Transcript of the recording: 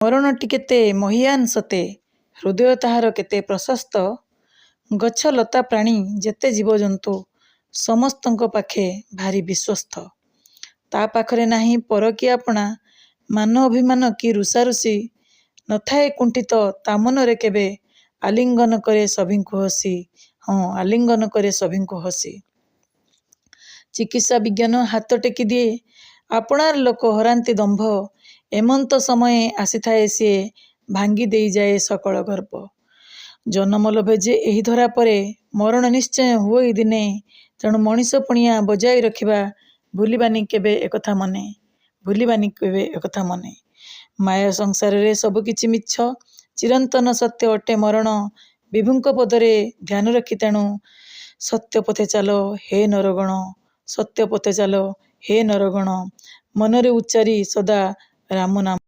ମରଣଟି କେତେ ମହୀୟାନ୍ ସତେ, ହୃଦୟ ତାହାର କେତେ ପ୍ରଶସ୍ତ। ଗଛ ଲତା ପ୍ରାଣୀ ଯେତେ ଜୀବଜନ୍ତୁ, ସମସ୍ତଙ୍କ ପାଖେ ଭାରି ବିଶ୍ୱସ୍ତ। ତା' ପାଖରେ ନାହିଁ ପର କି ଆପଣା, ମାନ ଅଭିମାନ କି ରୁଷାରୁଷି। ନଥାଏ କୁଣ୍ଠିତ ତା' ମନରେ କେବେ, ଆଲିଙ୍ଗନ କରେ ସଭିଙ୍କୁ ହସି, ହଁ ଆଲିଙ୍ଗନ କରେ ସଭିଙ୍କୁ ହସି। ଚିକିତ୍ସା ବିଜ୍ଞାନ ହାତ ଟେକିଦିଏ, ଆପଣାର ଲୋକ ହରାନ୍ତି ଦମ୍ଭ। ଏମନ୍ତ ସମୟେ ଆସିଥାଏ ସିଏ, ଭାଙ୍ଗି ଦେଇଯାଏ ସକଳ ଗର୍ବ। ଜନମ ଲଭେ ଯେ ଏହି ଧରା ପରେ, ମରଣ ନିଶ୍ଚୟ ହୁଅଇ ଦିନେ। ତେଣୁ ମଣିଷ ପଣିଆ ବଜାଇ ରଖିବା, ଭୁଲିବାନି କେବେ ଏକଥା ମନେ, ଭୁଲିବାନି କେବେ ଏକଥା ମନେ। ମାୟା ସଂସାରରେ ସବୁକିଛି ମିଛ, ଚିରନ୍ତନ ସତ୍ୟ ଅଟେ ମରଣ। ବିଭୁଙ୍କ ପଦରେ ଧ୍ୟାନ ରଖି ତେଣୁ, ସତ୍ୟ ପଥେ ଚାଲ ହେ ନରଗଣ, ସତ୍ୟ ପଥେ ଚାଲ ହେ ନରଗଣ। ମନରେ ଉଚ୍ଚାରି ସଦା ରାମ ନାମ।